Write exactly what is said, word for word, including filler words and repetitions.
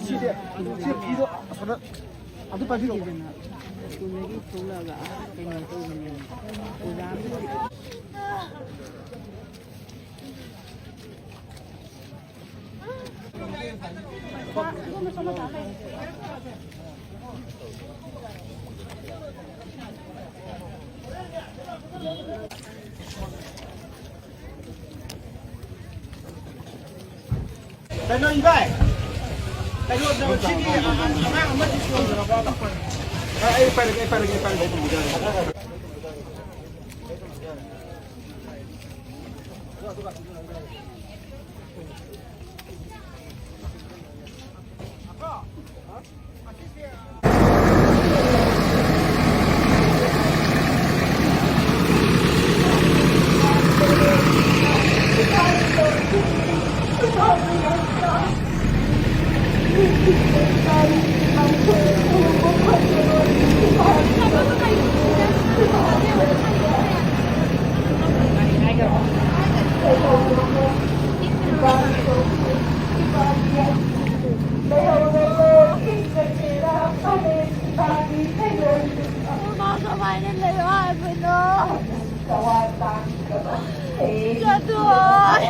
ꯁꯤꯗꯤ, ꯁꯤ ꯐꯤꯗꯣ ꯑꯁꯣꯝꯗ ꯑꯗꯨ ꯄꯥꯏꯕꯤꯔꯛꯑꯣ꯫ ꯁ꯭ꯀꯨꯜꯗꯒꯤ ꯊꯣꯛꯂꯛꯑꯒ ꯀꯩꯅꯣ ꯇꯧꯕꯅꯦ꯫ ꯑꯣꯖꯥ ꯑꯃꯅ ꯀꯩꯅꯣ ꯏꯕꯥꯏ? ꯀꯩꯅꯣ, ꯁꯤꯒꯤ ꯑꯉꯥꯡ ꯑꯃꯗꯤ ꯆꯣꯡꯈ꯭ꯔꯕ? ꯑ, ꯑꯩ ꯄꯥꯏꯔꯒꯦ, ꯑꯩ ꯄꯥꯏꯔꯒꯦ, ꯑꯩ ꯄꯥꯏꯔꯒꯦ꯫ ꯏꯃꯥ ꯀꯃꯥꯏꯅ ꯂꯩꯌꯣ ꯍꯥꯏꯕꯅꯣ? ꯆꯠꯂꯣꯏ꯫